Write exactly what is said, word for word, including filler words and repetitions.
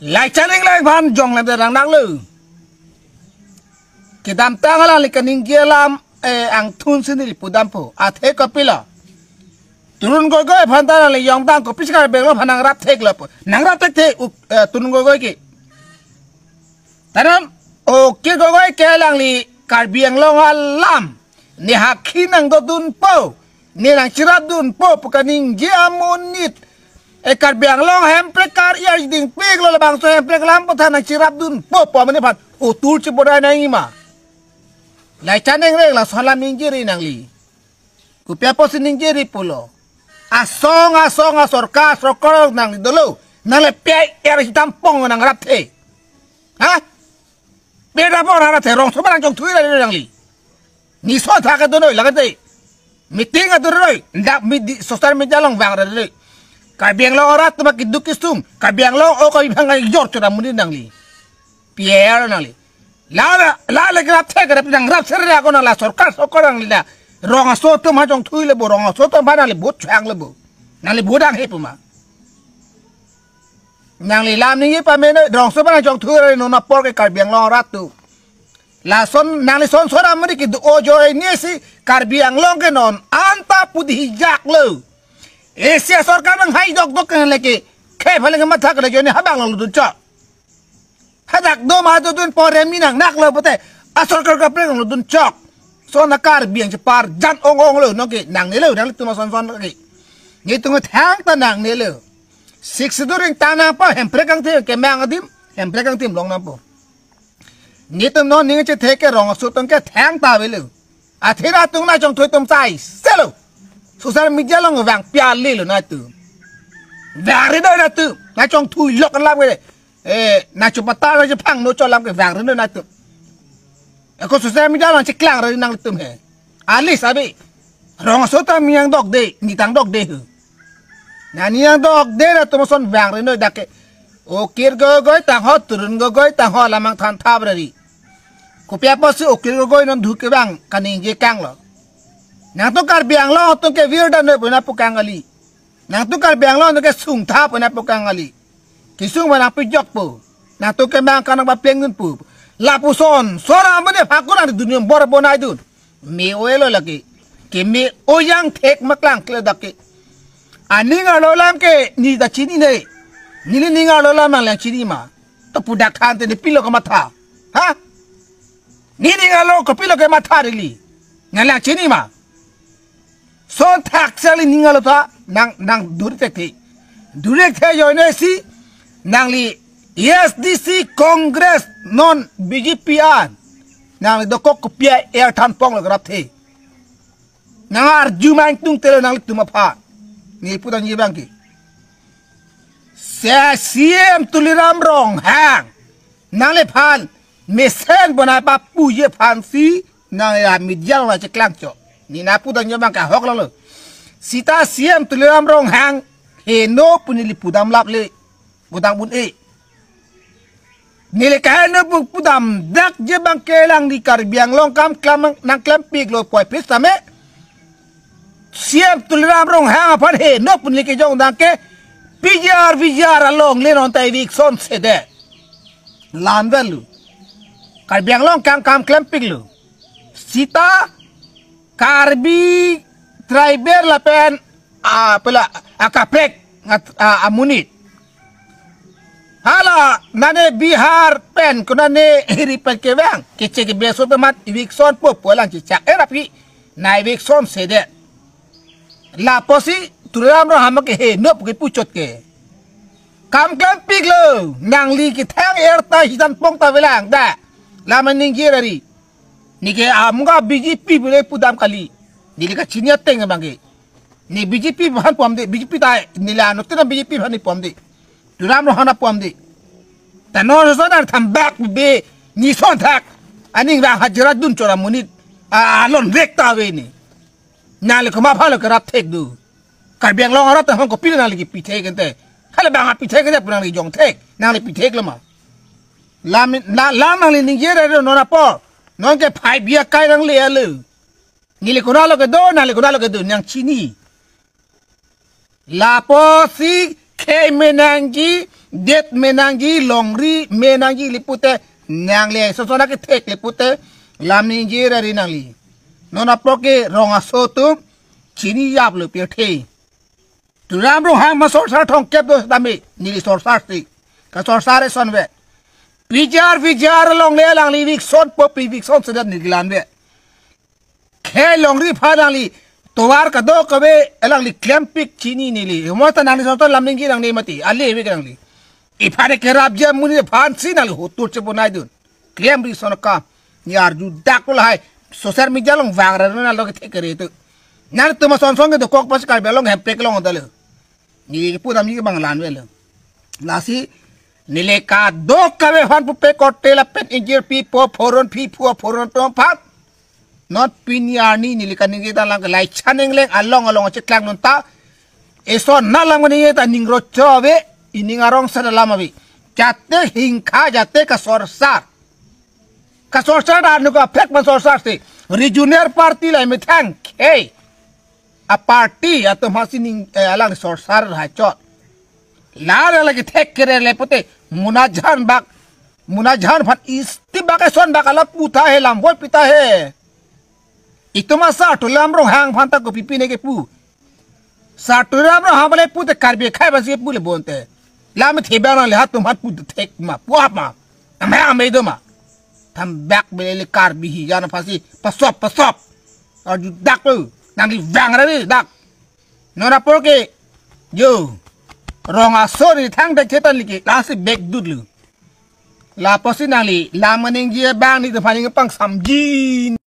Lai chaning lai aphan jong lam darang nanglo. Kedamtang alangli kaningje alam, eh, angthun si neli pudampo. Athe kopilo. Tarun Gogoi aphan ta alangli jongdang kopi si Karbi Anglong aphan nangrap theklo pu. Nangrap thekthe, u-, eh, Tarun Gogoi ke. Taram, Ukir Gogoi ke alangli Karbi Anglong alam. Ne hakhi nangdodunpo. Ne nangcherapdunpo pu kaningje amonit. E Karbi Anglong Hemprek kar-i arjidingpiklo, labangso Hemprek lam aphuthak nangcherapdunpo pu amonit aphan utur chebor-ai nangji ma. Lai chaning reng laso alam ningjeri nangli. Kopi apotsi ningjeri pulo. Asong asong asorkar sorkar nangli dolo. Nangli P I R si tampong nangrapthe. Ha? Beda pon nangrapthe, rongsoba nangchongthui ra nangli. Nison thak adunoi lagate. Meeting adunoi. Dak midi social media along vang ra dei. Karbi Anglong arat atum keduk kesung. Karbi Anglong o Karbi bang jor chora muni nangli. P I R nangli. La la la le grapthe grap nangrapthe ra ko nang la sorkar sorkar nangli la. Rong aso atum ha chongthui le bo, rong aso atum aphan nangli vote chang le bo. Nangli vote dang he pu ma. Nangli lam ningje pame noi, rongsoba nangchongthui ra non apor ke Karbi Anglong arat atum. Lason nangli son sora mari kedo-o ajoine si Karbi Anglong ke non anta pudi hijaklo. Asia sorkar nang hai dokdok ke leke. Khei phaleng matha ke ajoine habang lo dunchok. Hadak do ma do dun pore mi nang naklo pote. Asorkar kaprek lo dunchok. Son a Karbi Anglong cheparjan ong-onglo nonke nangnelo nanglitum ason son ke. Netum thangta nangnelo. Sik siduring tanang pa Hemprek angthim kemang adim, Hemprek angthim long nangpo. Netum non ning chethe ke rong aso atum ke thangta avelo. Athena atum nangchongthui atum sai selo. Social media along vang piali lo nangtum. Vang ri noi nangtum. Nangchongthui lok alam ke. Eh, nangchupata nangchupang no cholam ke vang ri noi nangtum. Ako social media along cheklang ri nangtum he. Alis abi. Rong aso atum nangdokde, ne tangdokde hu. Nangli nangdokde ra atum ason vang ri noi dak ke. Ukir Gogoi tangho, Tarun Gogoi tangho lamang than thap ra ri. Kopi apotsi Ukir Gogoi non dhu kevang kaningje kanglo. Nangtum Karbi Anglong atum ke virdam noi pu nangpu kang kali. Nangtum Karbi Anglong atum ke sungtha pu nangpu kang kali. Kesung ma nangpejokpo. Nangtum kemang kanang ba pengdunpo. Lapuson sora mene phakun ang dunia bor bonaidun. Me-o-elo lake. Keme-o jangthek ma klangkle dak ke. Aning arlo alam ke ne ta chinine. Neli ning arlo alam nanglang chini ma. To pudak than te ne pilo kamatha. Ha? Ne ning arlo kopilo kematha neli. Nanglang chini ma. Son thak sali ning arlo ta nang nang duri thekthe. Duri thekthe ajoine si nangli A S D C Congress non B J P an. Nangli dokok kopi a er than ponglo grapthe. Nangarju ma ingtungtelo nanglitum aphan. Ne pudamji abang ke. Se C M Tuliram Ronghang. Nangliphan mesen bonai papuji aphansi nangli media along cheklangchok. Ne nangpudamji abang ke ahok longlo. Sita C M Tuliram Ronghang heno pu neli pudam laple. Pudam un-e. Neli kaheno pu pudam dakji abang ke alangli Karbi Anglong kam klam nangklempiklo puvoiphit tame. C M Tuliram Ronghang aphan heno pu neli kejongdang ke P G R V G R alongle non ta eviction sedet. Lam velu. Karbi Anglong kam kam klempiklo. Sita Karbi tribal lapen, ah, pela, ah, kaprek, ah, ah, amonit. Hala nane Bihar pen konane hiri pen kevang kechek beso temat eviction po pu alang chechak-e ra aphi nang eviction sedet. Lapusi Tuliram Ronghang ke heno pu kepuchot ke. Kam klempiklo, nangli kethang er ta hidan pong ta velang da. Lam ningje ra ri. Neke amga B J P bule pudam kali. Neli kachini ateng abang ke. Ne B J P aphan pom de, B J P ta neli anut na B J P aphan ne pom de. Tuliram Ronghang aphan pom de. Ta non son an thambak be ne son thak. Aning vang hajira dun chora monit. A, alon vek ta ave ne. Nangli komat aphanlo kerap thek do. Karbi Anglong arat aphan kopilo nangli kepi thek ente. Hala bang api thek ente pu nangli jong thek. Nangli pi theklo ma. Lam, la, lam nangli ningje ra ri non apor. Nonke phai bia kai nangli alo. Neli konatlo kedo, nangli konatlo kedo, nangchini. Lapusi khei me nangji, Det me nangji, longri me nangji le pute, nangli sosona kethek le pute, lam ningje ra ri nangli. Non apot ke rong aso atum chinijaplo pirthe. Tuliram Ronghang ma sorsar thomkep do tame, neli sorsar si. Kasorsar eson ave. Pijar pijar longle alangli eviction po, eviction sedan neli kelang ave. Khei longri aphan alangli tovar kadokave alangli klempik chini neli. Mo ta nangli sorsar lam ningje nangne mati. Ale ave nangli. Iphan kerap jam muni aphan si nangli hotur chepo naidun. Klemri ason akam. Ni arjudak lo lahai. Social media along vangra nanglo kethek kere tu. Nangtum ason ason ke dokok pas Karbi Anglong hempek long dalo. Neli kepu dam neli ke bang lan avelo. Lasi neli kadokave aphan pupe korte lapen ingjirpi po, phoron pi phu, phoron tom aphan. Non pini arni neli kaningje ta lang ke lai chaning leng along along cheklang non ta. Esona lam kaningje ta ning rocho ave, ining arong sa alam ave. Jate hingkha, jate kasorsar. Kasorsar ta anu kaprek ma sorsar si. Regional party la methang khei aparty atum aphan si ning, eh, alang sorsar hachot. La la lagi thek kere le pute Munajan bak, Munajan aphan isti bak eson bak ala pu tahai, lam voi pi tahai. Itum asar Tuliram Ronghang aphan ta kopi pine kepu. Sar Tuliram Ronghang bale pute Karbi akhei basi pu le bonte. Lam thebang le hatum aphan pu thek ma, pu ap ma. Ame ame do ma. Thambak bele le Karbi hijan aphan si pasop pasop. Arjudak lo. Nangli vangra ave dak. Non apot ke, yo, rong aso ni thang dek chetan liki, lasi bek dut lo. Lapusi nangli lam kaningje abang netum aphan ning pangsamjin.